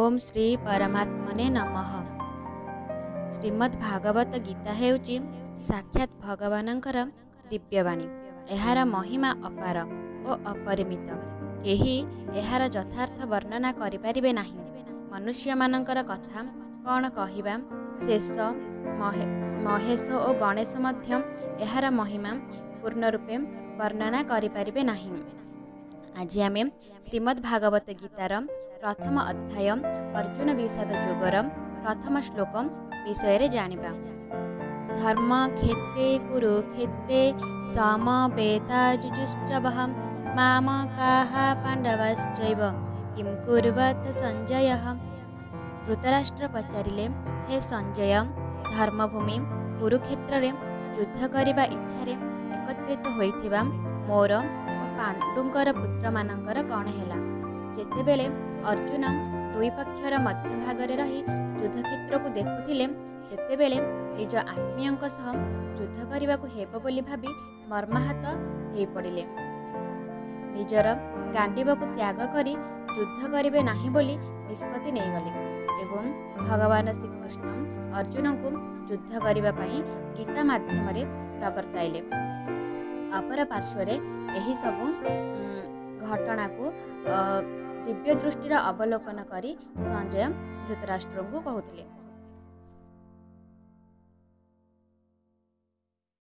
ଓମ୍ ଶ୍ରୀ ପରମାତ୍ମନେ ନମଃ। ଶ୍ରୀମଦ୍ ଭାଗବତ ଗୀତା ହେଉଛି ସାକ୍ଷାତ ଭଗବାନଙ୍କର ଦିବ୍ୟବାଣୀ। ଏହାର ମହିମା ଅପାର ଓ ଅପରିମିତ। କେହି ଏହାର ଯଥାର୍ଥ ବର୍ଣ୍ଣନା କରିପାରିବେ ନାହିଁ। ମନୁଷ୍ୟମାନଙ୍କର କଥା କ'ଣ କହିବା, ଶେଷ ମହେଶ ଓ ଗଣେଶ ମଧ୍ୟ ଏହାର ମହିମା ପୂର୍ଣ୍ଣ ରୂପେ ବର୍ଣ୍ଣନା କରିପାରିବେ ନାହିଁ। ଆଜି ଆମେ ଶ୍ରୀମଦ୍ ଭାଗବତ ଗୀତାର ପ୍ରଥମ ଅଧ୍ୟାୟ ଅର୍ଜୁନ ବିଷାଦ ଯୋଗର ପ୍ରଥମ ଶ୍ଲୋକ ବିଷୟରେ ଜାଣିବା। ଧର୍ମ କ୍ଷେତ୍ରେ କୁରୁକ୍ଷେତ୍ରେ ସମବେତାଯୁଜୁତ୍ସବଃ ମାମକାଃ ପାଣ୍ଡବଶ୍ଚୈବ କିಂ କୁର୍ବତ ସଞ୍ଜୟଃ। ଧୃତରାଷ୍ଟ୍ର ପଚାରିଲେ, ହେ ସଞ୍ଜୟ, ଧର୍ମଭୂମି କୁରୁକ୍ଷେତ୍ରରେ ଯୁଦ୍ଧ କରିବା ଇଚ୍ଛାରେ ଏକତ୍ରିତ ହୋଇଥିବା ମୋର ଓ ପାଣ୍ଡୁଙ୍କର ପୁତ୍ରମାନଙ୍କର କ'ଣ ହେଲା? ଯେତେବେଳେ ଅର୍ଜୁନ ଦୁଇ ପକ୍ଷର ମଧ୍ୟଭାଗରେ ରହି ଯୁଦ୍ଧକ୍ଷେତ୍ରକୁ ଦେଖୁଥିଲେ, ସେତେବେଳେ ନିଜ ଆତ୍ମୀୟଙ୍କ ସହ ଯୁଦ୍ଧ କରିବାକୁ ହେବ ବୋଲି ଭାବି ମର୍ମାହତ ହୋଇପଡ଼ିଲେ। ନିଜର ଗାଣ୍ଡିବକୁ ତ୍ୟାଗ କରି ଯୁଦ୍ଧ କରିବେ ନାହିଁ ବୋଲି ନିଷ୍ପତ୍ତି ନେଇଗଲେ ଏବଂ ଭଗବାନ ଶ୍ରୀକୃଷ୍ଣ ଅର୍ଜୁନଙ୍କୁ ଯୁଦ୍ଧ କରିବା ପାଇଁ ଗୀତା ମାଧ୍ୟମରେ ପ୍ରବର୍ତ୍ତାଇଲେ। ଅପର ପାର୍ଶ୍ୱରେ ଏହିସବୁ ଘଟଣାକୁ ଦିବ୍ୟ ଦୃଷ୍ଟିର ଅବଲୋକନ କରି ସଞ୍ଜୟ ଧୃତରାଷ୍ଟ୍ରଙ୍କୁ କହୁଥିଲେ।